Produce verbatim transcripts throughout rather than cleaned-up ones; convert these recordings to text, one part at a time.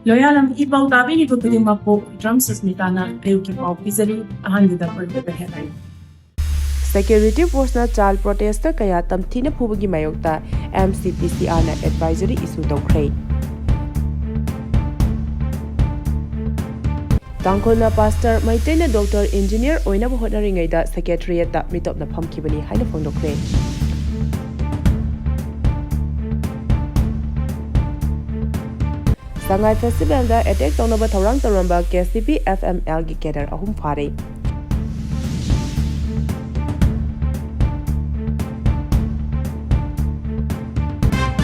ꯂꯣꯌꯥꯂꯝ E ꯄꯥꯎ ꯇꯥꯕꯤꯔꯤꯕ ꯈꯨꯗꯤꯡꯃꯛꯄꯨ drum ꯁꯨꯁꯃꯤꯇꯥꯅ ꯑꯌꯨꯛꯀꯤ ꯄꯥꯎ ꯄꯤꯖꯔꯤ꯫ ꯑꯍꯥꯟꯕꯗ ꯑꯣꯏꯔꯤꯕ headline꯫ Security forceꯅ child protester ꯀꯌꯥ ꯇꯝꯊꯤꯅ ꯐꯨꯕꯒꯤ ꯃꯥꯌꯣꯛꯇ M C P C Rꯅ advisory issue ꯇꯧꯈ꯭ꯔꯦ꯫ ꯇꯥꯡꯈꯨꯜꯅ pastor, ꯃꯩꯇꯩꯅ doctor, engineer ꯑꯣꯏꯅꯕ ꯍꯣꯠꯅꯔꯤꯉꯩꯗ secretariatꯇ ꯃꯤꯇꯣꯞꯅ ꯐꯝꯈꯤꯕꯅꯤ ꯍꯥꯏꯅ ꯐꯣꯡꯗꯣꯛꯈ꯭ꯔꯦ꯫ ꯁꯉꯥꯏ festivalꯗ attack ꯇꯧꯅꯕ ꯊꯧꯔꯥꯡ ꯇꯧꯔꯝꯕ K C P F M Lꯒꯤ cadre ꯑꯍꯨꯝ ꯐꯥꯔꯦ꯫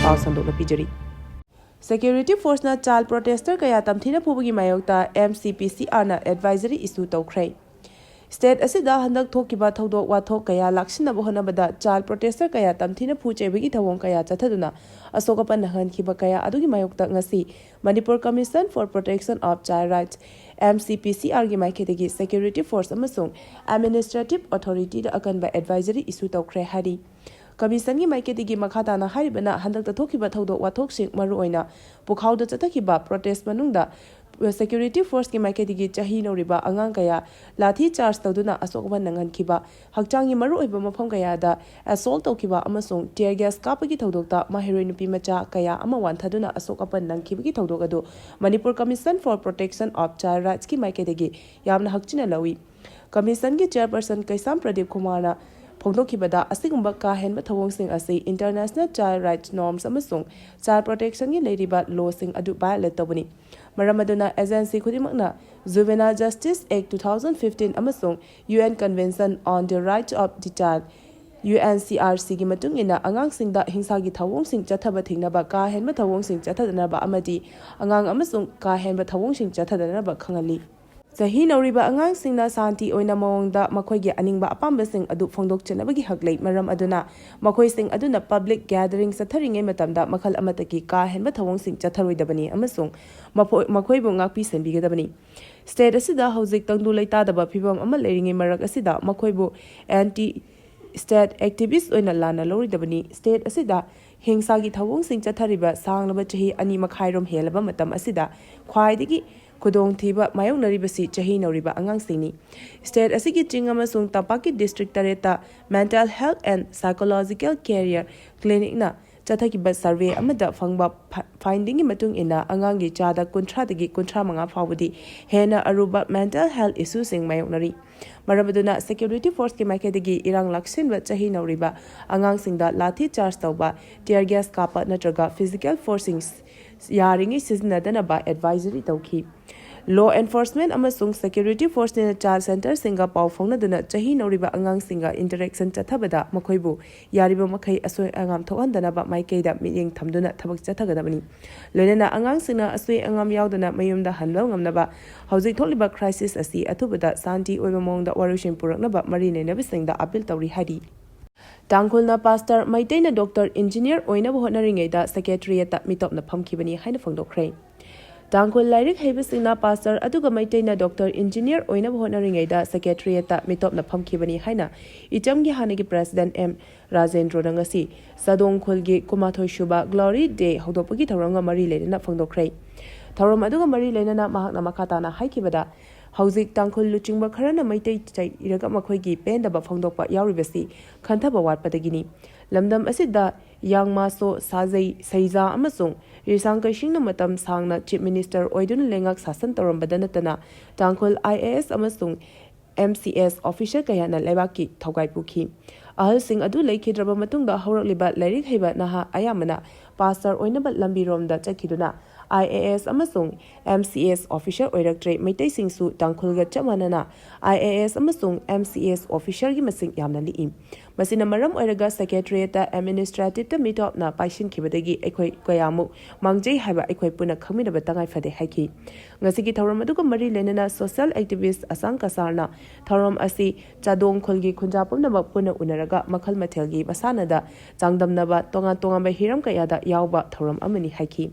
ꯄꯥꯎ ꯁꯟꯗꯣꯛꯅ ꯄꯤꯖꯔꯤ꯫ Security forceꯅ child protester ꯀꯌꯥ ꯇꯝꯊꯤꯅ ꯐꯨꯕꯒꯤ ꯃꯥꯌꯣꯛꯇ M C P C Rꯅ advisory issue ꯇꯧꯈ꯭ꯔꯦ꯫ State ꯑꯁꯤꯗ ꯍꯟꯗꯛ ꯊꯣꯛꯈꯤꯕ ꯊꯧꯗꯣꯛ ꯋꯥꯊꯣꯛ ꯀꯌꯥ ꯂꯥꯛꯁꯤꯟꯅꯕ ꯍꯣꯠꯅꯕꯗ child protester ꯀꯌꯥ ꯇꯝꯊꯤꯅ ꯐꯨ ꯆꯩꯕꯒꯤ ꯊꯧꯑꯣꯡ ꯀꯌꯥ ꯆꯠꯊꯗꯨꯅ ꯑꯁꯣꯛ ꯑꯄꯟ ꯅꯪꯍꯟꯈꯤꯕ ꯀꯌꯥ ꯑꯗꯨꯒꯤ ꯃꯥꯌꯣꯛꯇ ꯉꯁꯤ Manipur Commission for Protection of Child Rights, M C P C Rꯒꯤ ꯃꯥꯏꯀꯩꯗꯒꯤ security force ꯑꯃꯁꯨꯡ administrative authorityꯗ ꯑꯀꯟꯕ advisory issue ꯇꯧꯈ꯭ꯔꯦ ꯍꯥꯏꯔꯤ꯫ Commissionꯒꯤ ꯃꯥꯏꯀꯩꯗꯒꯤ ꯃꯈꯥ ꯇꯥꯅ ꯍꯥꯏꯔꯤꯕꯅ ꯍꯟꯗꯛꯇ ꯊꯣꯛꯈꯤꯕ ꯊꯧꯗꯣꯛ ꯋꯥꯊꯣꯛꯁꯤꯡ, ꯃꯔꯨꯑꯣꯏꯅ ꯄꯨꯈꯥꯎꯗ ꯆꯠꯊꯈꯤꯕ protest ꯃꯅꯨꯡꯗ security forceꯀꯤ ꯃꯥꯏꯀꯩꯗꯒꯤ ꯆꯍꯤ ꯅꯧꯔꯤꯕ ꯑꯉꯥꯡ ꯀꯌꯥ ꯂꯥꯊꯤ charge ꯇꯧꯗꯨꯅ ꯑꯁꯣꯛ ꯑꯄꯟ ꯅꯪꯍꯟꯈꯤꯕ, ꯍꯛꯆꯥꯡꯒꯤ ꯃꯔꯨꯑꯣꯏꯕ ꯃꯐꯝ ꯀꯌꯥꯗ assault ꯇꯧꯈꯤꯕ ꯑꯃꯁꯨꯡ tear gas ꯀꯥꯞꯄꯒꯤ ꯊꯧꯗꯣꯛꯇ ꯃꯍꯩꯔꯣꯏ ꯅꯨꯄꯤ ꯃꯆꯥ ꯀꯌꯥ ꯑꯃ ꯋꯥꯟꯊꯗꯨꯅ ꯑꯁꯣꯛ ꯑꯄꯟ ꯅꯪꯈꯤꯕꯒꯤ ꯊꯧꯗꯣꯛ ꯑꯗꯨ Manipur Commission for Protection of Child Rightsꯀꯤ ꯃꯥꯏꯀꯩꯗꯒꯤ ꯌꯥꯝꯅ ꯍꯛꯆꯤꯟꯅ ꯂꯧꯏ꯫ Commissionꯒꯤ chairperson ꯀꯩꯁꯥꯝ ꯄ꯭ꯔꯗꯤꯞ ꯀꯨꯃꯥꯔꯅ ꯐꯣꯡꯗꯣꯛꯈꯤꯕꯗ, ꯑꯁꯤꯒꯨꯝꯕ ꯀꯥ ꯍꯦꯟꯕ ꯊꯧꯑꯣꯡꯁꯤꯡ ꯑꯁꯤ international child rights norms ꯑꯃꯁꯨꯡ child protectionꯒꯤ ꯂꯩꯔꯤꯕ lawꯁꯤꯡ ꯑꯗꯨ violate ꯇꯧꯕꯅꯤ꯫ ꯃꯔꯝ ꯑꯗꯨꯅ agency ꯈꯨꯗꯤꯡꯃꯛꯅ Juvenile Justice Act two thousand fifteen ꯑꯃꯁꯨꯡ U N Convention on the Rights of the Child, U N C R Cꯒꯤ ꯃꯇꯨꯡ ꯏꯟꯅ ꯑꯉꯥꯡꯁꯤꯡꯗ ꯍꯤꯡꯁꯥꯒꯤ ꯊꯧꯑꯣꯡꯁꯤꯡ ꯆꯠꯊꯕ ꯊꯤꯡꯅꯕ, ꯀꯥ ꯍꯦꯟꯕ ꯊꯧꯑꯣꯡꯁꯤꯡ ꯆꯠꯊꯗꯅꯕ ꯑꯃꯗꯤ ꯑꯉꯥꯡ ꯑꯃꯁꯨꯡ ꯀꯥ ꯍꯦꯟꯕ ꯊꯧꯑꯣꯡꯁꯤꯡ ꯆꯠꯊꯗꯅꯕ ꯈꯪꯍꯜꯂꯤ꯫ ꯆꯍꯤ ꯅꯧꯔꯤꯕ ꯑꯉꯥꯡꯁꯤꯡꯅ ꯁꯥꯟꯇꯤ ꯑꯣꯏꯅ ꯃꯑꯣꯡꯗ ꯃꯈꯣꯏꯒꯤ ꯑꯅꯤꯡꯕ ꯑꯄꯥꯝꯕꯁꯤꯡ ꯑꯗꯨ ꯐꯣꯡꯗꯣꯛꯆꯅꯕꯒꯤ ꯍꯛ ꯂꯩ꯫ ꯃꯔꯝ ꯑꯗꯨꯅ ꯃꯈꯣꯏꯁꯤꯡ ꯑꯗꯨꯅ public gathering ꯆꯠꯊꯔꯤꯉꯩ ꯃꯇꯝꯗ ꯃꯈꯜ ꯑꯃꯠꯇꯒꯤ ꯀꯥ ꯍꯦꯟꯕ ꯊꯧꯑꯣꯡꯁꯤꯡ ꯆꯠꯊꯔꯣꯏꯗꯕꯅꯤ ꯑꯃꯁꯨꯡ ꯃꯐꯣꯏ-, ꯃꯈꯣꯏꯕꯨ ꯉꯥꯛꯄꯤ ꯁꯦꯟꯕꯤꯒꯗꯕꯅꯤ꯫ State ꯑꯁꯤꯗ ꯍꯧꯖꯤꯛ ꯇꯪꯗꯨ ꯂꯩꯇꯥꯗꯕ ꯐꯤꯚꯝ ꯑꯃ ꯂꯩꯔꯤꯉꯩ ꯃꯔꯛ ꯑꯁꯤꯗ ꯃꯈꯣꯏꯕꯨ anti ꯁ꯭ꯇꯦꯠ ꯑꯦꯛꯇꯤꯚꯤꯁ꯭ꯠ ꯑꯣꯏꯅ ꯂꯥꯟꯅ ꯂꯧꯔꯣꯏꯗꯕꯅꯤ꯫ ꯁ꯭ꯇꯦꯠ ꯑꯁꯤꯗ ꯍꯤꯡꯁꯥꯒꯤ ꯊꯧꯑꯣꯡꯁꯤꯡ ꯆꯠꯊꯔꯤꯕ ꯁꯥꯡꯂꯕ ꯆꯍꯤ ꯑꯅꯤ ꯃꯈꯥꯏꯔꯣꯝ ꯍꯦꯜꯂꯕ ꯃꯇꯝ ꯑꯁꯤꯗ ꯈ꯭ꯋꯥꯏꯗꯒꯤ ꯈꯨꯗꯣꯡꯊꯤꯕ ꯃꯥꯌꯣꯛꯅꯔꯤꯕꯁꯤ ꯆꯍꯤ ꯅꯧꯔꯤꯕ ꯑꯉꯥꯡꯁꯤꯡꯅꯤ꯫ ꯁ꯭ꯇꯦꯠ ꯑꯁꯤꯒꯤ ꯆꯤꯡ ꯑꯃꯁꯨꯡ ꯇꯝꯄꯥꯛꯀꯤ ꯗꯤꯁꯇ꯭ꯔꯤꯛ ꯇꯔꯦꯠꯇ Mental Health and Psychological Care Clinicꯅ ꯆꯠꯊꯈꯤꯕ ꯁꯔꯚꯦ ꯑꯃꯗ ꯐꯪꯕ ꯐ-, findingꯒꯤ ꯃꯇꯨꯡ ꯏꯟꯅ, ꯑꯉꯥꯡꯒꯤ ꯆꯥꯗ ꯀꯨꯟꯊ꯭ꯔꯥꯗꯒꯤ ꯀꯨꯟꯊ꯭ꯔꯥ ꯃꯉꯥ ꯐꯥꯎꯕꯗꯤ ꯍꯦꯟꯅ ꯑꯔꯨꯕ mental health issueꯁꯤꯡ ꯃꯥꯌꯣꯛꯅꯔꯤ꯫ ꯃꯔꯝ ꯑꯗꯨꯅ, security forceꯀꯤ ꯃꯥꯏꯀꯩꯗꯒꯤ ꯏꯔꯥꯡ ꯂꯥꯛꯁꯤꯟꯕ ꯆꯍꯤ ꯅꯧꯔꯤꯕ ꯑꯉꯥꯡꯁꯤꯡꯗ ꯂꯥꯊꯤ ꯆꯥꯔꯖ ꯇꯧꯕ, tear gas ꯀꯥꯞꯄ ꯅꯠꯇ꯭ꯔꯒ physical forceꯁꯤꯡ ꯌꯥꯔꯤꯉꯩ ꯁꯤꯖꯤꯟꯅꯗꯅꯕ advisory ꯇꯧꯈꯤ꯫ Law enforcement ꯑꯃꯁꯨꯡ security forceꯅ child centreꯁꯤꯡꯒ ꯄꯥꯎ ꯐꯥꯎꯅꯗꯨꯅ ꯆꯍꯤ ꯅꯧꯔꯤꯕ ꯑꯉꯥꯡꯁꯤꯡꯒ interaction ꯆꯠꯊꯕꯗ ꯃꯈꯣꯏꯕꯨ ꯌꯥꯔꯤꯕ ꯃꯈꯩ ꯑꯁꯣꯏ ꯑꯉꯥꯝ ꯊꯣꯛꯍꯟꯗꯅꯕ ꯃꯥꯏꯀꯩꯗ ꯃꯤꯠꯌꯦꯡ ꯊꯝꯗꯨꯅ ꯊꯕꯛ ꯆꯠꯊꯒꯗꯕꯅꯤ꯫ ꯂꯣꯏꯅꯅ ꯑꯉꯥꯡꯁꯤꯡꯅ ꯑꯁꯣꯏ ꯑꯉꯥꯝ ꯌꯥꯎꯗꯅ ꯃꯌꯨꯝꯗ ꯍꯟꯕ ꯉꯝꯅꯕ ꯍꯧꯖꯤꯛ ꯊꯣꯛꯂꯤꯕ crisis ꯑꯁꯤ ꯑꯊꯨꯕꯗ ꯁꯥꯟꯇꯤ ꯑꯣꯏꯕ ꯃꯑꯣꯡꯗ ꯋꯥꯔꯣꯏꯁꯤꯟ ꯄꯨꯔꯛꯅꯕ ꯃꯔꯤ ꯂꯩꯅꯕꯁꯤꯡꯗ appeal ꯇꯧꯔꯤ ꯍꯥꯏꯔꯤ꯫ ꯇꯥꯡꯈꯨꯜꯅ pastor, ꯃꯩꯇꯩꯅ doctor, engineer ꯑꯣꯏꯅꯕ ꯍꯣꯠꯅꯔꯤꯉꯩꯗ secretariatꯇ ꯃꯤꯇꯣꯞꯅ ꯐꯝꯈꯤꯕꯅꯤ ꯍꯥꯏꯅ ꯐꯣꯡꯗꯣꯛꯈ꯭ꯔꯦ꯫ ꯇꯥꯡꯈꯨꯜ ꯂꯥꯏꯔꯤꯛ ꯍꯩꯕꯁꯤꯡꯅ pastor ꯑꯗꯨꯒ ꯃꯩꯇꯩꯅ doctor, engineer ꯑꯣꯏꯅꯕ ꯍꯣꯠꯅꯔꯤꯉꯩꯗ secretariatꯇ ꯃꯤꯇꯣꯞꯅ ꯐꯝꯈꯤꯕꯅꯤ ꯍꯥꯏꯅ ꯏꯆꯝꯒꯤ ꯍꯥꯟꯅꯒꯤ president ꯑꯦꯝ ꯔꯥꯖꯦꯟꯗ꯭ꯔꯣꯅ ꯉꯁꯤ ꯆꯥꯗꯣꯡ ꯈꯨꯜꯒꯤ ꯀꯨꯟꯃꯥꯊꯣꯏ ꯁꯨꯕ Glory Day ꯍꯧꯗꯣꯛꯄꯒꯤ ꯊꯧꯔꯝꯒ ꯃꯔꯤ ꯂꯩꯅꯅ ꯐꯣꯡꯗꯣꯛꯈ꯭ꯔꯦ꯫ ꯊꯧꯔꯝ ꯑꯗꯨꯒ ꯃꯔꯤ ꯂꯩꯅꯅ ꯃꯍꯥꯛꯅ ꯃꯈꯥ ꯇꯥꯅ ꯍꯥꯏꯈꯤꯕꯗ, ꯍꯧꯖꯤꯛ ꯇꯥꯡꯈꯨꯜ ꯂꯨꯆꯤꯡꯕ ꯈꯔꯅ ꯃꯩꯇꯩ ꯆꯩꯔꯒ ꯃꯈꯣꯏꯒꯤ ꯄꯦꯟꯗꯕ ꯐꯣꯡꯗꯣꯛꯄ ꯌꯥꯎꯔꯤꯕꯁꯤ ꯈꯟꯊꯕ ꯋꯥꯠꯄꯗꯒꯤꯅꯤ꯫ ꯂꯝꯗꯝ ꯑꯁꯤꯗ ꯌꯥꯡꯃꯥꯁꯣ, ꯁꯥꯖꯩ, ꯁꯩꯖꯥ ꯑꯃꯁꯨꯡ ꯔꯤꯁꯥꯡ ꯀꯩꯁꯤꯡꯅ ꯃꯇꯝ ꯁꯥꯡꯅ Chief Minister ꯑꯣꯏꯗꯨꯅ ꯂꯩꯉꯥꯛ ꯁꯥꯁꯟ ꯇꯧꯔꯝꯕꯗ ꯅꯠꯇꯅ, ꯇꯥꯡꯈꯨꯜ IAS ꯑꯃꯁꯨꯡ MCS officer ꯀꯌꯥꯅ ꯂꯩꯕꯥꯛꯀꯤ ꯊꯧꯒꯥꯏ ꯄꯨꯈꯤ꯫ ꯑꯍꯜꯁꯤꯡ ꯑꯗꯨ ꯂꯩꯈꯤꯗ꯭ꯔꯕ ꯃꯇꯨꯡꯗ ꯍꯧꯔꯛꯂꯤꯕ ꯂꯥꯏꯔꯤꯛ ꯍꯩꯕ ꯅꯍꯥ ꯑꯌꯥꯝꯕꯅ pastor ꯑꯣꯏꯅꯕ ꯂꯝꯕꯤꯔꯣꯝꯗ ꯆꯠꯈꯤꯗꯨꯅ IAS ꯑꯃꯁꯨꯡ MCS officer ꯑꯣꯏꯔꯛꯇ꯭ꯔꯦ꯫ ꯃꯩꯇꯩꯁꯤꯡꯁꯨ ꯇꯥꯡꯈꯨꯜꯒ ꯆꯞ ꯃꯥꯟꯅꯅ IAS ꯑꯃꯁꯨꯡ MCS officerꯒꯤ ꯃꯁꯤꯡ ꯌꯥꯝꯅ ꯂꯤꯛꯏ꯫ ꯃꯁꯤꯅ ꯃꯔꯝ ꯑꯣꯏꯔꯒ secretariatꯇ administrativeꯇ ꯃꯤꯇꯣꯞꯅ ꯄꯥꯏꯁꯤꯟꯈꯤꯕꯗꯒꯤ ꯑꯩꯈꯣꯏ ꯀꯌꯥꯃꯨꯛ ꯃꯥꯡꯖꯩ ꯍꯥꯏꯕ ꯑꯩꯈꯣꯏ ꯄꯨꯟꯅ ꯈꯪꯃꯤꯟꯅꯕ ꯇꯉꯥꯏ ꯐꯗꯦ ꯍꯥꯏꯈꯤ꯫ ꯉꯁꯤꯒꯤ ꯊꯧꯔꯝ ꯑꯗꯨꯒ ꯃꯔꯤ ꯂꯩꯅꯅ social activist ꯑꯁꯥꯡ ꯀꯁꯥꯔꯅ ꯊꯧꯔꯝ ꯑꯁꯤ ꯆꯥꯗꯣꯡ ꯈꯨꯜꯒꯤ ꯈꯨꯟꯖꯥ ꯄꯨꯝꯅꯃꯛ ꯄꯨꯟꯅ ꯎꯅꯔꯒ ꯃꯈꯜ ꯃꯊꯦꯜꯒꯤ ꯃꯁꯥꯟꯅꯗ ꯆꯥꯡꯗꯝꯅꯕ ꯇꯣꯉꯥꯟ ꯇꯣꯉꯥꯟꯕ ꯍꯤꯔꯝ ꯀꯌꯥꯗ ꯌꯥꯎꯕ ꯊꯧꯔꯝ ꯑꯃꯅꯤ ꯍꯥꯏꯈꯤ꯫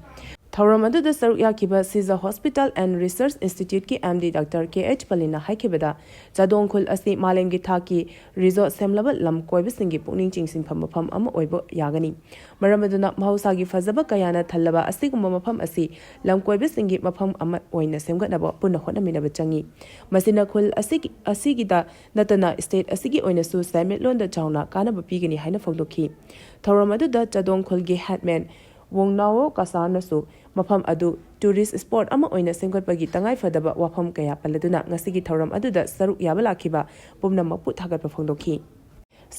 ꯊꯧꯔꯝ ꯑꯗꯨꯗ ꯁꯔꯨꯛ ꯌꯥꯈꯤꯕ Sija Hospital and Research Institute ꯀꯤ M D Doctor K H ꯄꯂꯤꯅ ꯍꯥꯏꯈꯤꯕꯗ, ꯆꯥꯗꯣꯡ ꯈꯨꯜ ꯑꯁꯤ ꯃꯥꯂꯦꯝꯒꯤ ꯊꯥꯛꯀꯤ resort ꯁꯦꯝꯂꯕ ꯂꯝ ꯀꯣꯏꯕꯁꯤꯡꯒꯤ ꯄꯨꯛꯅꯤꯡ ꯆꯤꯡꯁꯤꯟꯐꯝ ꯃꯐꯝ ꯑꯃ ꯑꯣꯏꯕ ꯌꯥꯒꯅꯤ꯫ ꯃꯔꯝ ꯑꯗꯨꯅ ꯃꯍꯧꯁꯥꯒꯤ ꯐꯖꯕ ꯀꯌꯥꯅ ꯊꯜꯂꯕ ꯑꯁꯤꯒꯨꯝꯕ ꯃꯐꯝ ꯑꯁꯤ ꯂꯝ ꯀꯣꯏꯕꯁꯤꯡꯒꯤ ꯃꯐꯝ ꯑꯃ ꯑꯣꯏꯅ ꯁꯦꯝꯒꯠꯅꯕ ꯄꯨꯟꯅ ꯍꯣꯠꯅꯃꯤꯟꯅꯕ ꯆꯪꯏ꯫ ꯃꯁꯤꯅ ꯈꯨꯜ ꯑꯁꯤꯒꯤ, ꯑꯁꯤꯒꯤꯗ ꯅꯠꯇꯅ state ꯑꯁꯤꯒꯤ ꯑꯣꯏꯅꯁꯨ ꯁꯦꯟꯃꯤꯠꯂꯣꯟꯗ ꯆꯥꯎꯅ ꯀꯥꯟꯅꯕ ꯄꯤꯒꯅꯤ ꯍꯥꯏꯅ ꯐꯣꯡꯗꯣꯛꯈꯤ꯫ ꯊꯧꯔꯝ ꯑꯗꯨꯗ ꯆꯥꯗꯣꯡ ꯈꯨꯜꯒꯤ headman ꯋꯣꯡꯅꯥꯋꯣ ꯀꯁꯥꯔꯅꯁꯨ ꯃꯐꯝ ꯑꯗꯨ tourist spot ꯑꯃ ꯑꯣꯏꯅ ꯁꯦꯝꯒꯠꯄꯒꯤ ꯇꯉꯥꯏꯐꯗꯕ ꯋꯥꯐꯝ ꯀꯌꯥ ꯄꯜꯂꯗꯨꯅ ꯉꯁꯤꯒꯤ ꯊꯧꯔꯝ ꯑꯗꯨꯗ ꯁꯔꯨꯛ ꯌꯥꯕ ꯂꯥꯛꯈꯤꯕ ꯄꯨꯝꯅꯃꯛꯄꯨ ꯊꯥꯒꯠꯄ ꯐꯣꯡꯗꯣꯛꯈꯤ꯫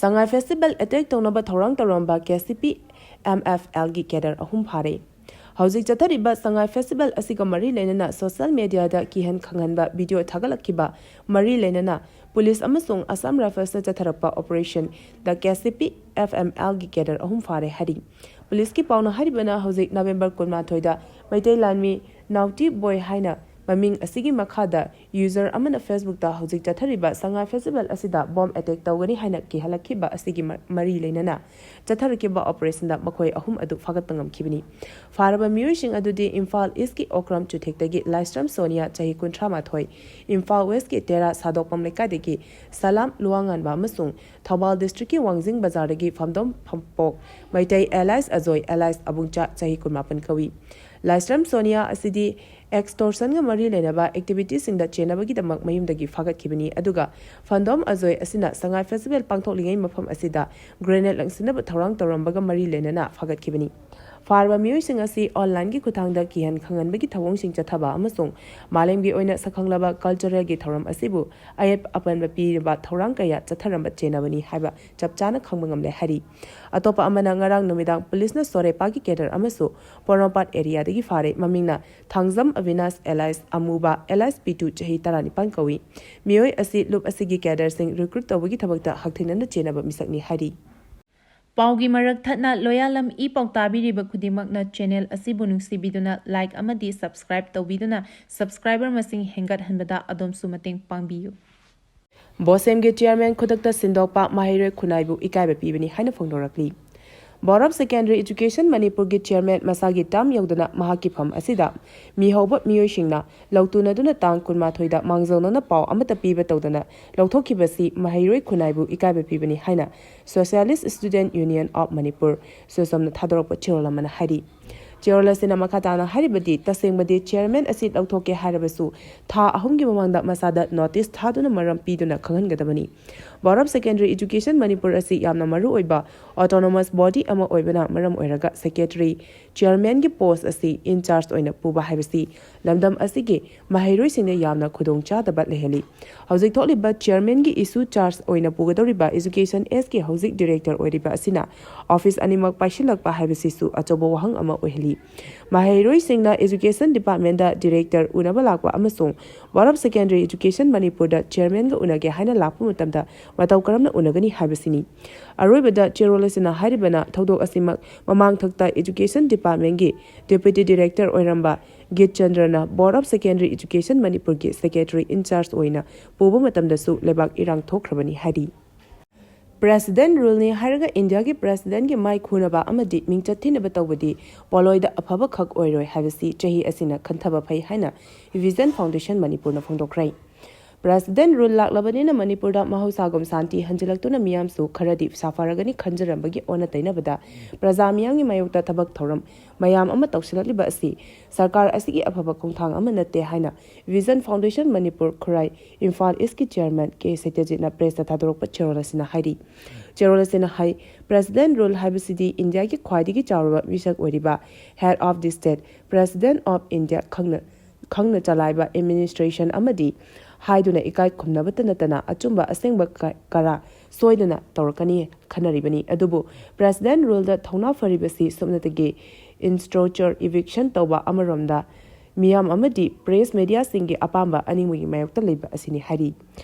ꯁꯉꯥꯏ festival attack ꯇꯧꯅꯕ ꯊꯧꯔꯥꯡ ꯇꯧꯔꯝꯕ K C P M F L ꯒꯤ cadre ꯑꯍꯨꯝ ꯐꯥꯔꯦ꯫ ꯍꯧꯖꯤꯛ ꯆꯠꯊꯔꯤꯕ ꯁꯉꯥꯏ festival ꯑꯁꯤꯒ ꯃꯔꯤ ꯂꯩꯅꯅ social media ꯗ ꯀꯤꯍꯟ ꯈꯪꯍꯟꯕ video ꯊꯥꯒꯠꯂꯛꯈꯤꯕ ꯃꯔꯤ ꯂꯩꯅꯅ police ꯑꯃꯁꯨꯡ Assam Rifles ꯅ ꯆꯠꯊꯔꯛꯄ operation ꯗ K C P F M L ꯒꯤ cadre ꯑꯍꯨꯝ ꯐꯥꯔꯦ ꯍꯥꯏꯔꯤ꯫ Police ꯀꯤ ꯄꯥꯎꯅ ꯍꯥꯏꯔꯤꯕꯅ ꯍꯧꯖꯤꯛ November ꯀꯨꯟꯃꯥꯊꯣꯏꯗ ꯃꯩꯇꯩ ꯂꯥꯟꯃꯤ ꯅꯥꯎꯇꯤ ꯕꯣꯏ ꯍꯥꯏꯅ ꯃꯃꯤꯡ ꯑꯁꯤꯒꯤ ꯃꯈꯥꯗ user ꯑꯃꯅ Facebook ꯇ ꯍꯧꯖꯤꯛ ꯆꯠꯊꯔꯤꯕ ꯁꯉꯥꯏ festival ꯑꯁꯤꯗ bomb attack ꯇꯧꯒꯅꯤ ꯍꯥꯏꯅ ꯀꯤꯍꯜꯂꯛꯈꯤꯕ ꯑꯁꯤꯒꯤ ꯃ-, ꯃꯔꯤ ꯂꯩꯅꯅ ꯆꯠꯊꯔꯛꯈꯤꯕ operation ꯗ ꯃꯈꯣꯏ ꯑꯍꯨꯝ ꯑꯗꯨ ꯐꯥꯒꯠꯄ ꯉꯝꯈꯤꯕꯅꯤ꯫ ꯐꯥꯔꯕ ꯃꯤꯑꯣꯏꯁꯤꯡ ꯑꯗꯨꯗꯤ ꯏꯝꯐꯥꯜ East ꯀꯤ ꯑꯣꯀ꯭ꯔꯝ ꯆꯨꯊꯦꯛꯇꯒꯤ ꯂꯥꯏꯁ꯭ꯔꯝ ꯁꯣꯅꯤꯌꯥ, ꯆꯍꯤ ꯀꯨꯟꯊ꯭ꯔꯥ ꯃꯥꯊꯣꯏ, ꯏꯝꯐꯥꯜ West ꯀꯤ ꯇꯦꯔꯥ ꯁꯥꯗꯣꯛꯄꯝ ꯂꯩꯀꯥꯏꯗꯒꯤ ꯁꯂꯥꯝ ꯂꯨꯋꯥꯉꯥꯟꯕ ꯑꯃꯁꯨꯡ ꯊꯧꯕꯥꯜ district ꯀꯤ ꯋꯥꯡꯖꯤꯡ ꯕꯖꯥꯔꯗꯒꯤ ꯐꯝꯗꯣꯝ ꯐꯝꯄꯣꯛ ꯃꯩꯇꯩ alias ꯑꯖꯣꯏ alias ꯑꯕꯨꯡꯆꯥ, ꯆꯍꯤ ꯀꯨꯟꯃꯥꯄꯟ ꯀꯧꯏ꯫ ꯂꯥꯏꯁ꯭ꯔꯝ ꯁꯣꯅꯤꯌꯥ ꯑꯁꯤꯗꯤ extortion ꯒ ꯃꯔꯤ ꯂꯩꯅꯕ activity ꯁꯤꯡꯗ ꯆꯦꯟꯅꯕꯒꯤꯗꯃꯛ ꯃꯌꯨꯝꯗꯒꯤ ꯐꯥꯒꯠꯈꯤꯕꯅꯤ, ꯑꯗꯨꯒ ꯐꯝꯗꯣꯝ ꯑꯖꯣꯏ ꯑꯁꯤꯅ ꯁꯉꯥꯏ festival ꯄꯥꯡꯊꯣꯛꯂꯤꯉꯩ ꯃꯐꯝ ꯑꯁꯤꯗ grenade ꯂꯪꯁꯤꯟꯅꯕ ꯊꯧꯔꯥꯡ ꯇꯧꯔꯝꯕꯒ ꯃꯔꯤ ꯂꯩꯅꯅ ꯐꯥꯒꯠꯈꯤꯕꯅꯤ꯫ ꯐꯥꯔꯕ ꯃꯤꯑꯣꯏꯁꯤꯡ ꯑꯁꯤ online ꯒꯤ ꯈꯨꯠꯊꯥꯡꯗ ꯀꯤꯍꯟ ꯈꯪꯍꯟꯕꯒꯤ ꯊꯧꯑꯣꯡꯁꯤꯡ ꯆꯠꯊꯕ ꯑꯃꯁꯨꯡ ꯃꯥꯂꯦꯝꯒꯤ ꯑꯣꯏꯅ ꯁꯛꯈꯪꯂꯕ cultural ꯒꯤ ꯊꯧꯔꯝ ꯑꯁꯤꯕꯨ ꯑꯌꯦꯠ ꯑꯄꯟꯕ ꯄꯤꯔꯤꯕ ꯊꯧꯔꯥꯡ ꯀꯌꯥ ꯆꯠꯊꯔꯝꯕ ꯆꯦꯟꯅꯕꯅꯤ ꯍꯥꯏꯕ ꯆꯞ ꯆꯥꯅ ꯈꯪꯕ ꯉꯝꯂꯦ ꯍꯥꯏꯔꯤ꯫ ꯑꯇꯣꯞꯄ ꯑꯃꯅ ꯉꯔꯥꯡ ꯅꯨꯃꯤꯗꯥꯡ police ꯅ ꯁꯣꯔꯦꯄꯥꯒꯤ cadre ꯑꯃꯁꯨ ꯄꯣꯔꯣꯝꯄꯥꯠ area ꯗꯒꯤ ꯐꯥꯔꯦ꯫ ꯃꯃꯤꯡꯅ ꯊꯥꯡꯖꯝ ꯑꯕꯤꯅꯥꯁ alias ꯑꯃꯨꯕ alias ꯄꯤꯇꯨ, ꯆꯍꯤ ꯇꯔꯥꯅꯤꯄꯥꯟ ꯀꯧꯏ꯫ ꯃꯤꯑꯣꯏ ꯑꯁꯤ ꯂꯨꯞ ꯑꯁꯤꯒꯤ cadre ꯁꯤꯡ recruit ꯇꯧꯕꯒꯤ ꯊꯕꯛꯇ ꯍꯛꯊꯦꯡꯅꯅ ꯆꯦꯟꯅꯕ ꯃꯤꯁꯛꯅꯤ ꯍꯥꯏꯔꯤ꯫ ꯄꯥꯎꯒꯤ ꯃꯔꯛ ꯊꯠꯅ ꯂꯣꯌꯥꯂꯝ ꯏ ꯄꯥꯎ ꯇꯥꯕꯤꯔꯤꯕ ꯈꯨꯗꯤꯡꯃꯛꯅ channel ꯑꯁꯤꯕꯨ ꯅꯨꯡꯁꯤꯕꯤꯗꯨꯅ like ꯑꯃꯗꯤ subscribe ꯇꯧꯕꯤꯗꯨꯅ subscriber ꯃꯁꯤꯡ ꯍꯦꯟꯒꯠꯍꯟꯕꯗ ꯑꯗꯣꯝꯁꯨ ꯃꯇꯦꯡ ꯄꯥꯡꯕꯤꯌꯨ꯫ ꯕꯣꯁꯦꯝꯒꯤ chairman ꯈꯨꯗꯛꯇ ꯁꯤꯟꯗꯣꯛꯄ ꯃꯍꯩꯔꯣꯏ ꯈꯨꯟꯅꯥꯏꯕꯨ ꯏꯀꯥꯏꯕ ꯄꯤꯕꯅꯤ ꯍꯥꯏꯅ ꯐꯣꯡꯗꯣꯔꯛꯂꯤ꯫ Board of Secondary Education ꯃꯅꯤꯄꯨꯔꯒꯤ ꯆꯤꯌꯔꯃꯦꯟ ꯃꯁꯥꯒꯤ ꯇꯥꯔꯝ ꯌꯧꯗꯅ ꯃꯍꯥꯛꯀꯤ ꯐꯝ ꯑꯁꯤꯗ ꯃꯤꯍꯧꯕ ꯃꯤꯑꯣꯏꯁꯤꯡꯅ ꯂꯧꯇꯨꯅꯗꯨꯅ ꯇꯥꯡ ꯀꯨꯟꯃꯥꯊꯣꯏꯗ ꯃꯥꯡꯖꯧꯅꯅ ꯄꯥꯎ ꯑꯃꯠꯇ ꯄꯤꯕ ꯇꯧꯗꯅ ꯂꯧꯊꯣꯛꯈꯤꯕꯁꯤ ꯃꯍꯩꯔꯣꯏ ꯈꯨꯟꯅꯥꯏꯕꯨ ꯏꯀꯥꯏꯕ ꯄꯤꯕꯅꯤ ꯍꯥꯏꯅ Socialist Student Union of Manipur, ꯁꯣꯁꯝꯅ ꯊꯥꯗꯣꯔꯛꯄ ꯆꯦꯔꯣꯜ ꯑꯃꯅ ꯍꯥꯏꯔꯤ꯫ ꯆꯦꯔꯣꯜ ꯑꯁꯤꯅ ꯃꯈꯥ ꯇꯥꯅ ꯍꯥꯏꯔꯤꯕꯗꯤ, ꯇꯁꯦꯡꯕꯗꯤ ꯆꯤꯌꯔꯃꯦꯟ ꯑꯁꯤ ꯂꯧꯊꯣꯛꯀꯦ ꯍꯥꯏꯔꯕꯁꯨ ꯊꯥ ꯑꯍꯨꯝꯒꯤ ꯃꯃꯥꯡꯗ ꯃꯁꯥꯗ ꯅꯣꯇꯤꯁ ꯊꯥꯗꯨꯅ ꯃꯔꯝ ꯄꯤꯗꯨꯅ ꯈꯪꯍꯟꯒꯗꯕꯅꯤ꯫ Board of Secondary Education Manipur ꯑꯁꯤ ꯌꯥꯝꯅ ꯃꯔꯨ ꯑꯣꯏꯕ autonomous body ꯑꯃ ꯑꯣꯏꯕꯅ ꯃꯔꯝ ꯑꯣꯏꯔꯒ ꯁꯦꯀ꯭ꯔꯦꯇꯔꯤ, ꯆꯤꯌꯔꯃꯦꯟꯒꯤ ꯄꯣꯁ ꯑꯁꯤ in charge ꯑꯣꯏꯅ ꯄꯨꯕ ꯍꯥꯏꯕꯁꯤ ꯂꯝꯗꯝ ꯑꯁꯤꯒꯤ ꯃꯍꯩꯔꯣꯏꯁꯤꯡꯗ ꯌꯥꯝꯅ ꯈꯨꯗꯣꯡꯆꯥꯗꯕ ꯂꯩꯍꯜꯂꯤ꯫ ꯍꯧꯖꯤꯛ ꯊꯣꯛꯂꯤꯕ ꯆꯤꯌꯔꯃꯦꯟꯒꯤ ꯏꯁꯨ ꯆꯥꯔꯖ ꯑꯣꯏꯅ ꯄꯨꯒꯗꯧꯔꯤꯕ Education Sꯀꯤ ꯍꯧꯖꯤꯛ ꯗꯤꯔꯦꯛꯇꯔ ꯑꯣꯏꯔꯤꯕ ꯑꯁꯤꯅ ꯑꯣꯐꯤꯁ ꯑꯅꯤꯃꯛ ꯄꯥꯏꯁꯤꯜꯂꯛꯄ ꯍꯥꯏꯕꯁꯤꯁꯨ ꯑꯆꯧꯕ ꯋꯥꯍꯪ ꯑꯃ ꯑꯣꯏꯍꯜꯂꯤ꯫ ꯃꯍꯩꯔꯣꯏꯁꯤꯡꯅ Education Departmentꯗ ꯗꯤꯔꯦꯛꯇꯔ ꯎꯅꯕ ꯂꯥꯛꯄ ꯑꯃꯁꯨꯡ Board of Secondary Education ꯃꯅꯤꯄꯨꯔꯗ ꯆꯤꯌꯔꯃꯦꯟꯒ ꯎꯅꯒꯦ ꯍꯥꯏꯅ ꯂꯥꯛꯄ ꯃꯇꯝꯗ ꯃꯇꯧ ꯀꯔꯝꯅ ꯎꯅꯒꯅꯤ ꯍꯥꯏꯕꯁꯤꯅꯤ꯫ ꯑꯔꯣꯏꯕꯗ ꯆꯦꯔꯣꯜ ꯑꯁꯤꯅ ꯍꯥꯏꯔꯤꯕꯅ ꯊꯧꯗꯣꯛ ꯑꯁꯤꯃꯛ ꯃꯃꯥꯡꯊꯛꯇ Education Departmentꯀꯤ Deputy Director ꯑꯣꯏꯔꯝꯕ ꯒꯤꯠ ꯆꯟꯗ꯭ꯔꯅ Board of Secondary Education ꯃꯅꯤꯄꯨꯔꯒꯤ ꯁꯦꯀ꯭ꯔꯦꯇꯔꯤ in charge ꯑꯣꯏꯅ ꯄꯨꯕ ꯃꯇꯝꯗꯁꯨ ꯂꯩꯕꯥꯛ ꯏꯔꯥꯡ ꯊꯣꯛꯈ꯭ꯔꯕꯅꯤ ꯍꯥꯏꯔꯤ꯫ President Ruleꯅꯤ ꯍꯥꯏꯔꯒ ꯏꯟꯗꯤꯌꯥꯒꯤ Presidentꯀꯤ ꯃꯥꯏ ꯈꯨꯅꯕ ꯑꯃꯗꯤ ꯃꯤꯡꯆꯠ ꯊꯤꯅꯕ ꯇꯧꯕꯗꯤ ꯄꯣꯠꯂꯣꯏꯗ ꯑꯐꯕ ꯈꯛ ꯑꯣꯏꯔꯣꯏ ꯍꯥꯏꯕꯁꯤ ꯆꯍꯤ ꯑꯁꯤꯅ ꯈꯟꯊꯕ ꯐꯩ ꯍꯥꯏꯅ Vision Foundation ꯃꯅꯤꯄꯨꯔꯅ ꯐꯣꯡꯗꯣꯛꯈ꯭ꯔꯦ꯫ President Rule ꯂꯥꯛꯂꯕꯅꯤꯅ ꯃꯅꯤꯄꯨꯔꯗ ꯃꯍꯧꯁꯥꯒꯨꯝ ꯁꯥꯟꯇꯤ ꯍꯟꯖꯤꯜꯂꯛꯇꯨꯅ ꯃꯤꯌꯥꯝꯁꯨ ꯈꯔꯗꯤ ꯁꯥꯐꯔꯒꯅꯤ ꯈꯟꯖꯔꯝꯕꯒꯤ ꯑꯣꯟꯅ ꯇꯩꯅꯕꯗ ꯄ꯭ꯔꯖꯥ ꯃꯤꯌꯥꯝꯒꯤ ꯃꯥꯌꯣꯛꯇ ꯊꯕꯛ ꯊꯧꯔꯝ ꯃꯌꯥꯝ ꯑꯃ ꯇꯧꯁꯤꯜꯂꯛꯂꯤꯕ ꯑꯁꯤ ꯁꯔꯀꯥꯔ ꯑꯁꯤꯒꯤ ꯑꯐꯕ ꯈꯣꯡꯊꯥꯡ ꯑꯃ ꯅꯠꯇꯦ ꯍꯥꯏꯅ Vision Foundation ꯃꯅꯤꯄꯨꯔ ꯈꯨꯔꯥꯏ ꯏꯝꯐꯥꯜ Eastꯀꯤ ꯆꯤꯌꯔꯃꯦꯟ ꯀꯦ ꯁꯇ꯭ꯌꯖꯤꯠꯅ ꯄ꯭ꯔꯦꯁꯇ ꯊꯥꯗꯣꯔꯛꯄ ꯆꯦꯔꯣꯜ ꯑꯁꯤꯅ ꯍꯥꯏꯔꯤ꯫ ꯆꯦꯔꯣꯜ ꯑꯁꯤꯅ ꯍꯥꯏ, President Rule ꯍꯥꯏꯕꯁꯤꯗꯤ ꯏꯟꯗꯤꯌꯥꯒꯤ ꯈ꯭ꯋꯥꯏꯗꯒꯤ ꯆꯥꯎꯔꯕ ꯃꯤꯁꯛ ꯑꯣꯏꯔꯤꯕ Head of the State, President of India ꯈꯪꯅ ꯈꯪꯅ ꯆꯂꯥꯏꯕ administration ꯑꯃꯗꯤ ꯍꯥꯏꯗꯨꯅ ꯏꯀꯥꯏ ꯈꯨꯝꯅꯕꯇ ꯅꯠꯇꯅ ꯑꯆꯨꯝꯕ ꯑꯁꯦꯡꯕ ꯀ-, ꯀꯔꯥ ꯁꯣꯏꯗꯅ ꯇꯧꯔꯛꯀꯅꯤ ꯈꯟꯅꯔꯤꯕꯅꯤ꯫ ꯑꯗꯨꯕꯨ President Ruleꯗ ꯊꯧꯅꯥ ꯐꯔꯤꯕꯁꯤ ꯁꯨꯞꯅꯇꯒꯤ instructor eviction ꯇꯧꯕ ꯑꯃꯔꯣꯝꯗ ꯃꯤꯌꯥꯝ ꯑꯃꯗꯤ press mediaꯁꯤꯡꯒꯤ ꯑꯄꯥꯝꯕ ꯑꯅꯤꯡꯕꯒꯤ ꯃꯥꯌꯣꯛꯇ ꯂꯩꯕ ꯑꯁꯤꯅꯤ ꯍꯥꯏꯔꯤ꯫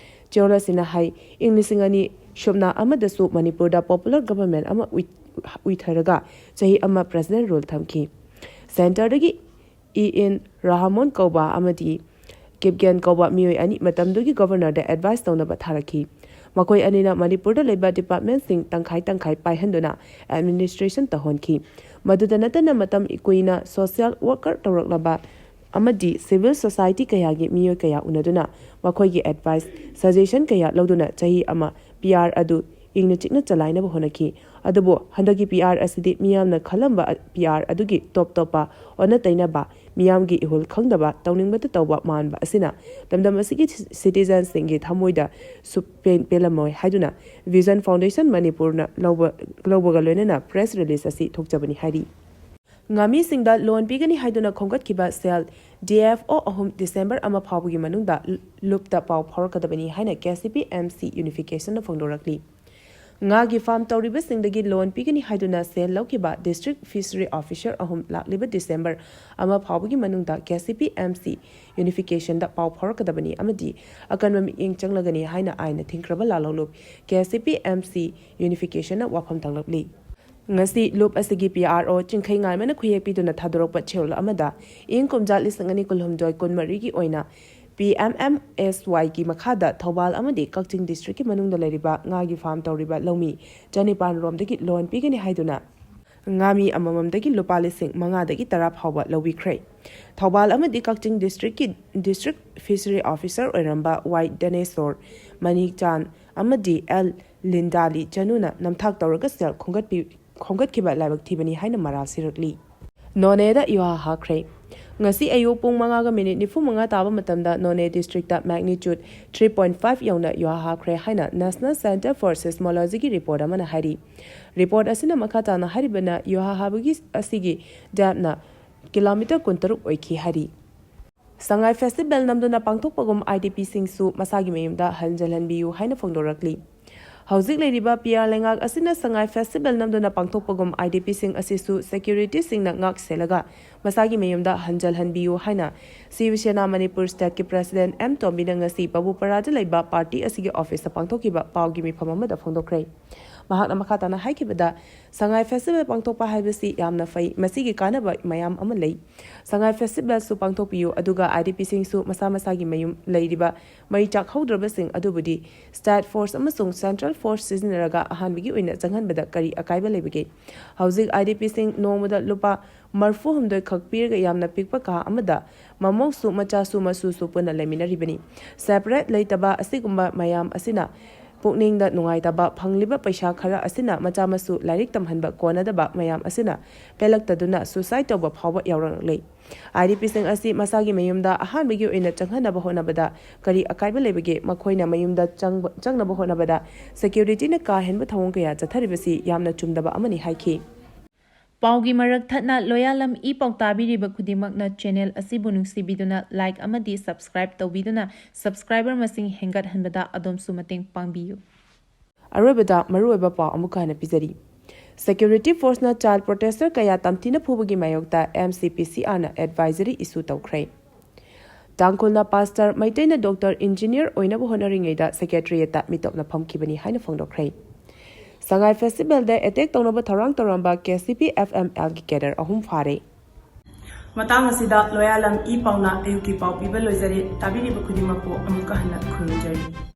ꯆꯦꯔꯣꯜ ꯑꯁꯤꯅ ꯍꯥꯏ, ꯏꯪ ꯂꯤꯁꯤꯡ ꯑꯅꯤ ꯁꯨꯞꯅ ꯑꯃꯗꯁꯨ ꯃꯅꯤꯄꯨꯔꯗ popular government ꯑꯃ ꯎꯏ-, ꯎꯏꯊꯔꯒ ꯆꯍꯤ ꯑꯃ President Rule ꯊꯝꯈꯤ꯫ Centreꯗꯒꯤ ꯏ ꯑꯦꯟ ꯔꯥꯍꯃꯣꯟ ꯀꯧꯕ ꯑꯃꯗꯤ ꯀꯤꯞꯒꯦꯟ ꯀꯧꯕ ꯃꯤꯑꯣꯏ ꯑꯅꯤ ꯃꯇꯝꯗꯨꯒꯤ Governorꯗ advice ꯇꯧꯅꯕ ꯊꯥꯔꯛꯈꯤ꯫ ꯃꯈꯣꯏ ꯑꯅꯤꯅ ꯃꯅꯤꯄꯨꯔꯗ ꯂꯩꯕ ꯗꯤꯄꯥꯔꯠꯃꯦꯟꯁꯤꯡ ꯇꯪꯈꯥꯏ ꯇꯪꯈꯥꯏ ꯄꯥꯏꯍꯟꯗꯨꯅ ꯑꯦꯗꯃꯤꯅꯤꯁꯇ꯭ꯔꯦꯁꯟ ꯇꯧꯍꯟꯈꯤ꯫ ꯃꯗꯨꯗ ꯅꯠꯇꯅ ꯃꯇꯝ ꯀꯨꯏꯅ ꯁꯣꯁꯤꯌꯦꯜ ꯋꯥꯔꯀꯔ ꯇꯧꯔꯛꯂꯕ ꯑꯃꯗꯤ ꯁꯤꯚꯤꯜ ꯁꯣꯁꯥꯏꯇꯤ ꯀꯌꯥꯒꯤ ꯃꯤꯑꯣꯏ ꯀꯌꯥ ꯎꯅꯗꯨꯅ ꯃꯈꯣꯏꯒꯤ ꯑꯦꯗꯚꯥꯏꯁ, ꯁꯖꯦꯁꯟ ꯀꯌꯥ ꯂꯧꯗꯨꯅ ꯆꯍꯤ ꯑꯃ ꯄꯤ ꯑꯥꯔ ꯑꯗꯨ ꯏꯪꯅ ꯆꯤꯛꯅ ꯆꯂꯥꯏꯅꯕ ꯍꯣꯠꯅꯈꯤ꯫ ꯑꯗꯨꯕꯨ ꯍꯟꯗꯛꯀꯤ ꯄꯤ ꯑꯥꯔ ꯑꯁꯤꯗꯤ ꯃꯤꯌꯥꯝꯅ ꯈꯜꯂꯝꯕ ꯄꯤ ꯑꯥꯔ ꯑꯗꯨꯒꯤ ꯇꯣꯞ ꯇꯣꯞꯄ ꯑꯣꯟꯅ ꯇꯩꯅꯕ, ꯃꯤꯌꯥꯝꯒꯤ ꯏꯍꯨꯜ ꯈꯪꯗꯕ, ꯇꯧꯅꯤꯡꯕꯇ ꯇꯧꯕ ꯃꯥꯟꯕ ꯑꯁꯤꯅ ꯂꯝꯗꯝ ꯑꯁꯤꯒꯤ ꯁꯤꯇꯤꯖꯟꯁꯤꯡꯒꯤ ꯊꯃꯣꯏꯗ ꯁꯨꯛꯄꯦꯟ ꯄꯦꯜꯂꯝꯃꯣꯏ ꯍꯥꯏꯗꯨꯅ ꯚꯤꯖꯟ ꯐꯥꯎꯟꯗꯦꯁꯟ ꯃꯅꯤꯄꯨꯔꯅ ꯂꯧꯕ-, ꯂꯧꯕꯒ ꯂꯣꯏꯅꯅ ꯄ꯭ꯔꯦꯁ ꯔꯤꯂꯤꯖ ꯑꯁꯤ ꯊꯣꯛꯆꯕꯅꯤ ꯍꯥꯏꯔꯤ꯫ ꯉꯥꯃꯤꯁꯤꯡꯗ ꯂꯣꯟ ꯄꯤꯒꯅꯤ ꯍꯥꯏꯗꯨꯅ ꯈꯣꯝꯒꯠꯈꯤꯕ ꯁꯦꯜ ꯗꯤ ꯑꯦꯐ ꯑꯣ ꯑꯍꯨꯝ ꯗꯤꯁꯦꯝꯕꯔ ꯑꯃ ꯐꯥꯎꯕꯒꯤ ꯃꯅꯨꯡꯗ ꯂꯨꯞꯇ ꯄꯥꯎ ꯐꯥꯎꯔꯛꯀꯗꯕꯅꯤ ꯍꯥꯏꯅ K C P M C ꯌꯨꯅꯤꯐꯤꯀꯦꯁꯟꯅ ꯐꯣꯡꯗꯣꯔꯛꯂꯤ꯫ ꯉꯥꯒꯤ ꯐꯥꯔꯝ ꯇꯧꯔꯤꯕꯁꯤꯡꯗꯒꯤ ꯂꯣꯟ ꯄꯤꯒꯅꯤ ꯍꯥꯏꯗꯨꯅ ꯁꯦꯜ ꯂꯧꯈꯤꯕ ꯗꯤꯁꯇ꯭ꯔꯤꯛ ꯐꯤꯁꯔꯤ ꯑꯣꯐꯤꯁꯔ ꯑꯍꯨꯝ ꯂꯥꯛꯂꯤꯕ ꯗꯤꯁꯦꯝꯕꯔ ꯑꯃ ꯐꯥꯎꯕꯒꯤ ꯃꯅꯨꯡꯗ K C P M C ꯌꯨꯅꯤꯐꯤꯀꯦꯁꯟꯗ ꯄꯥꯎ ꯐꯥꯎꯔꯛꯀꯗꯕꯅꯤ ꯑꯃꯗꯤ ꯑꯀꯟꯕ ꯃꯤꯠꯌꯦꯡ ꯆꯪꯂꯒꯅꯤ ꯍꯥꯏꯅ ꯑꯥꯏꯟꯅ ꯊꯤꯡꯈ꯭ꯔꯕ ꯂꯥꯜꯍꯧꯂꯨꯞ K C P M C ꯌꯨꯅꯤꯐꯤꯀꯦꯁꯟꯅ ꯋꯥꯐꯝ ꯊꯝꯂꯛꯂꯤ꯫ ꯉꯁꯤ ꯂꯨꯞ ꯑꯁꯤꯒꯤ ꯄꯤ ꯑꯥꯔ ꯑꯣ ꯆꯤꯡꯈꯩ ꯉꯥꯏꯃꯅ ꯈꯨꯌꯦꯛ ꯄꯤꯗꯨꯅ ꯊꯥꯗꯣꯔꯛꯄ ꯆꯦꯔꯣꯜ ꯑꯃꯗ ꯏꯪ ꯀꯨꯝꯖꯥ ꯂꯤꯁꯤꯡ ꯑꯅꯤ ꯀꯨꯟꯍꯨꯝꯗꯣꯏ ꯀꯨꯟꯃꯔꯤꯒꯤ ꯑꯣꯏꯅ ꯄꯤ ꯑꯦꯝ ꯑꯦꯝ ꯑꯦꯁ ꯋꯥꯏꯒꯤ ꯃꯈꯥꯗ ꯊꯧꯕꯥꯜ ꯑꯃꯗꯤ ꯀꯛꯆꯤꯡ ꯗꯤꯁꯇ꯭ꯔꯤꯛꯀꯤ ꯃꯅꯨꯡꯗ ꯂꯩꯔꯤꯕ ꯉꯥꯒꯤ ꯐꯥꯔꯝ ꯇꯧꯔꯤꯕ ꯂꯧꯃꯤ ꯆꯅꯤꯄꯥꯟ ꯔꯣꯝꯗꯒꯤ ꯂꯣꯟ ꯄꯤꯒꯅꯤ ꯍꯥꯏꯗꯨꯅ ꯉꯥꯃꯤ ꯑꯃꯃꯝꯗꯒꯤ ꯂꯨꯄꯥ ꯂꯤꯁꯤꯡ ꯃꯉꯥꯗꯒꯤ ꯇꯔꯥ ꯐꯥꯎꯕ ꯂꯧꯕꯤꯈ꯭ꯔꯦ꯫ ꯊꯧꯕꯥꯜ ꯑꯃꯗꯤ ꯀꯛꯆꯤꯡ ꯗꯤꯁꯇ꯭ꯔꯤꯛꯀꯤ ꯗꯤꯁꯇ꯭ꯔꯤꯛ ꯐꯤꯁꯔꯤ ꯑꯣꯐꯤꯁꯔ ꯑꯣꯏꯔꯝꯕ ꯋꯥꯏ ꯗꯅꯦꯁꯣꯔ, ꯃꯅꯤꯛꯆꯥꯟ ꯑꯃꯗꯤ ꯑꯦꯜ ꯂꯤꯟꯗꯥꯂꯤ ꯆꯅꯨꯅ ꯅꯝꯊꯥꯛ ꯇꯧꯔꯒ ꯁꯦꯜ ꯈꯣꯝꯒꯠꯄꯤ-, ꯈꯣꯝꯒꯠꯈꯤꯕ ꯂꯥꯏꯕꯛ ꯊꯤꯕꯅꯤ ꯍꯥꯏꯅ ꯃꯔꯥꯜ ꯁꯤꯔꯛꯂꯤ꯫ ꯅꯣꯅꯦꯗ ꯌꯨꯍꯥ ꯍꯥꯈ꯭ꯔꯦ꯫ ꯉꯁꯤ ꯑꯌꯨꯛ ꯄꯨꯡ ꯃꯉꯥꯒ ꯃꯤꯅꯤꯠ ꯅꯤꯐꯨ ꯃꯉꯥ ꯇꯥꯕ ꯃꯇꯝꯗ ꯅꯣꯅꯦ district magnitude three point five ꯌꯧꯅ ꯌꯨꯍꯥ ꯍꯥꯈ꯭ꯔꯦ ꯍꯥꯏꯅ National Centre for Seismologyꯒꯤ ꯔꯤꯄꯣꯔꯠ ꯑꯃꯅ ꯍꯥꯏꯔꯤ꯫ ꯔꯤꯄꯣꯔꯠ ꯑꯁꯤꯅ ꯃꯈꯥ ꯇꯥꯅ ꯍꯥꯏꯔꯤꯕꯅ ꯌꯨꯍꯥ ꯍꯥꯕꯒꯤ ꯑꯁꯤꯒꯤ depthꯅ ꯀꯤꯂꯣꯃꯤꯇꯔ ꯀꯨꯟꯇꯔꯨꯛ ꯑꯣꯏꯈꯤ ꯍꯥꯏꯔꯤ꯫ ꯁꯉꯥꯏ ꯐꯦꯁꯇꯤꯚꯦꯜ ꯅꯝꯗꯨꯅ ꯄꯥꯡꯊꯣꯛꯄꯒꯨꯝ ꯑꯥꯏ ꯗꯤ ꯄꯤꯁꯤꯡꯁꯨ ꯃꯁꯥꯒꯤ ꯃꯌꯨꯝꯗ ꯍꯟꯖꯜꯍꯟꯕꯤꯌꯨ ꯍꯥꯏꯅ ꯐꯣꯡꯗꯣꯔꯛꯂꯤ꯫ ꯍꯧꯖꯤꯛ ꯂꯩꯔꯤꯕ ꯄꯤ ꯑꯥꯔ ꯂꯩꯉꯥꯛ ꯑꯁꯤꯅ ꯁꯉꯥꯏ ꯐꯦꯁꯇꯤꯚꯦꯜ ꯅꯝꯗꯨꯅ ꯄꯥꯡꯊꯣꯛꯄꯒꯨꯝ ꯑꯥꯏ ꯗꯤ ꯄꯤꯁꯤꯡ ꯑꯁꯤꯁꯨ ꯁꯦꯀ꯭ꯌꯨꯔꯤꯇꯤꯁꯤꯡꯅ ꯉꯥꯛ ꯁꯦꯜꯂꯒ ꯃꯁꯥꯒꯤ ꯃꯌꯨꯝꯗ ꯍꯟꯖꯜꯍꯟꯕꯤꯌꯨ ꯍꯥꯏꯅ ꯁꯤꯕ ꯁꯦꯅꯥ ꯃꯅꯤꯄꯨꯔ ꯁ꯭ꯇꯦꯠꯀꯤ ꯄ꯭ꯔꯦꯁꯤꯗꯦꯟꯠ ꯑꯦꯝ ꯇꯣꯝꯕꯤꯅ ꯉꯁꯤ ꯄꯕꯨꯄꯔꯥꯗ ꯂꯩꯕ ꯄꯥꯔꯇꯤ ꯑꯁꯤꯒꯤ ꯑꯣꯐꯤꯁꯇ ꯄꯥꯡꯊꯣꯛꯈꯤꯕ ꯄꯥꯎꯒꯤ ꯃꯤꯐꯝ ꯑꯃꯗ ꯐꯣꯡꯗꯣꯛꯈ꯭ꯔꯦ꯫ ꯃꯍꯥꯛꯅ ꯃꯈꯥ ꯇꯥꯅ ꯍꯥꯏꯈꯤꯕꯗ, ꯁꯉꯥꯏ ꯐꯦꯁꯇꯤꯚꯦꯜ ꯄꯥꯡꯊꯣꯛꯄ ꯍꯥꯏꯕꯁꯤ ꯌꯥꯝꯅ ꯐꯩ, ꯃꯁꯤꯒꯤ ꯀꯥꯟꯅꯕ ꯃꯌꯥꯝ ꯑꯃ ꯂꯩ꯫ ꯁꯉꯥꯏ ꯐꯦꯁꯇꯤꯚꯦꯜꯁꯨ ꯄꯥꯡꯊꯣꯛꯄꯤꯌꯨ, ꯑꯗꯨꯒ IDPꯁꯤꯡꯁꯨ ꯃꯁꯥ ꯃꯁꯥꯒꯤ ꯃꯌꯨꯝ ꯂꯩꯔꯤꯕ ꯃꯩ ꯆꯥꯛꯍꯧꯗ꯭ꯔꯕꯁꯤꯡ ꯑꯗꯨꯕꯨꯗꯤ state force ꯑꯃꯁꯨꯡ central force ꯁꯤꯖꯤꯟꯅꯔꯒ ꯑꯍꯥꯟꯕꯒꯤ ꯑꯣꯏꯅ ꯆꯪꯍꯟꯕꯗ ꯀꯔꯤ ꯑꯀꯥꯏꯕ ꯂꯩꯕꯒꯦ? ꯍꯧꯖꯤꯛ IDPꯁꯤꯡ ꯅꯣꯡꯃꯗ ꯂꯨꯄꯥ ꯃꯔꯐꯨ ꯍꯨꯝꯗꯣꯏ ꯈꯛ ꯄꯤꯔꯒ ꯌꯥꯝꯅ ꯄꯤꯛꯄ ꯀꯥ ꯑꯃꯗ ꯃꯃꯧꯁꯨ ꯃꯆꯥꯁꯨ ꯃꯁꯨꯁꯨ ꯄꯨꯟꯅ ꯂꯩꯃꯤꯟꯅꯔꯤꯕꯅꯤ꯫ Separate ꯂꯩꯇꯕ ꯑꯁꯤꯒꯨꯝꯕ ꯃꯌꯥꯝ ꯑꯁꯤꯅ ꯄꯨꯛꯅꯤꯡꯗ ꯅꯨꯡꯉꯥꯏꯇꯕ, ꯐꯪꯂꯤꯕ ꯄꯩꯁꯥ ꯈꯔ ꯑꯁꯤꯅ ꯃꯆꯥ ꯃꯁꯨ ꯂꯥꯏꯔꯤꯛ ꯇꯝꯍꯟꯕ ꯀꯣꯟꯅꯗꯕ ꯃꯌꯥꯝ ꯑꯁꯤꯅ ꯄꯦꯜꯂꯛꯇꯗꯨꯅ suicide ꯇꯧꯕ ꯐꯥꯎꯕ ꯌꯥꯎꯔꯛꯂꯤ꯫ IDPꯁꯤꯡ ꯑꯁꯤ ꯃꯁꯥꯒꯤ ꯃꯌꯨꯝꯗ ꯑꯍꯥꯟꯕꯒꯤ ꯑꯣꯏꯅ ꯆꯪꯍꯟꯅꯕ ꯍꯣꯠꯅꯕꯗ ꯀꯔꯤ ꯑꯀꯥꯏꯕ ꯂꯩꯕꯒꯦ? ꯃꯈꯣꯏꯅ ꯃꯌꯨꯝꯗ ꯆꯪꯕ-, ꯆꯪꯅꯕ ꯍꯣꯠꯅꯕꯗ securityꯅ ꯀꯥ ꯍꯦꯟꯕ ꯊꯧꯑꯣꯡ ꯀꯌꯥ ꯆꯠꯊꯔꯤꯕꯁꯤ ꯌꯥꯝꯅ ꯆꯨꯝꯗꯕ ꯑꯃꯅꯤ ꯍꯥꯏꯈꯤ꯫ ꯄꯥꯎꯒꯤ ꯃꯔꯛ ꯊꯠꯅ ꯂꯣꯌꯥꯂꯝ ꯏ ꯄꯥꯎ ꯇꯥꯕꯤꯔꯤꯕ ꯈꯨꯗꯤꯡꯃꯛꯅ channel ꯑꯁꯤꯕꯨ ꯅꯨꯡꯁꯤꯕꯤꯗꯨꯅ like ꯑꯃꯗꯤ subscribe ꯇꯧꯕꯤꯗꯨꯅ subscriber ꯃꯁꯤꯡ ꯍꯦꯟꯒꯠꯍꯟꯕꯗ ꯑꯗꯣꯝꯁꯨ ꯃꯇꯦꯡ ꯄꯥꯡꯕꯤꯌꯨ꯫ ꯑꯔꯣꯏꯕꯗ ꯃꯔꯨꯑꯣꯏꯕ ꯄꯥꯎ ꯑꯃꯨꯛꯀ ꯍꯟꯅ ꯄꯤꯖꯔꯤ꯫ Security forceꯅ child protester ꯀꯌꯥ ꯇꯝꯊꯤꯅ ꯐꯨꯕꯒꯤ ꯃꯥꯌꯣꯛꯇ MCPCRꯅ advisory issue ꯇꯧꯈ꯭ꯔꯦ꯫ ꯇꯥꯡꯈꯨꯜꯅ pastor, ꯃꯩꯇꯩꯅ doctor, engineer ꯑꯣꯏꯅꯕ ꯍꯣꯠꯅꯔꯤꯉꯩꯗ secretariatꯇ ꯃꯤꯇꯣꯞꯅ ꯐꯝꯈꯤꯕꯅꯤ ꯍꯥꯏꯅ ꯐꯣꯡꯗꯣꯛꯈ꯭ꯔꯦ꯫ ꯁꯉꯥꯏ festivalꯗ attack ꯇꯧꯅꯕ ꯊꯧꯔꯥꯡ ꯇꯧꯔꯝꯕ KCP FMLꯒꯤ cadre ꯑꯍꯨꯝ ꯐꯥꯔꯦ꯫ ꯃꯇꯥꯡ ꯑꯁꯤꯗ ꯂꯣꯌꯥꯂꯝ ꯏ ꯄꯥꯎꯅ ꯑꯌꯨꯛꯀꯤ ꯄꯥꯎ ꯄꯤꯕ ꯂꯣꯏꯖꯔꯦ꯫ ꯇꯥꯕꯤꯔꯤꯕ ꯈꯨꯗꯤꯡꯃꯛꯄꯨ ꯑꯃꯨꯛꯀ ꯍꯟꯅ ꯈꯨꯔꯨꯝꯖꯔꯤ꯫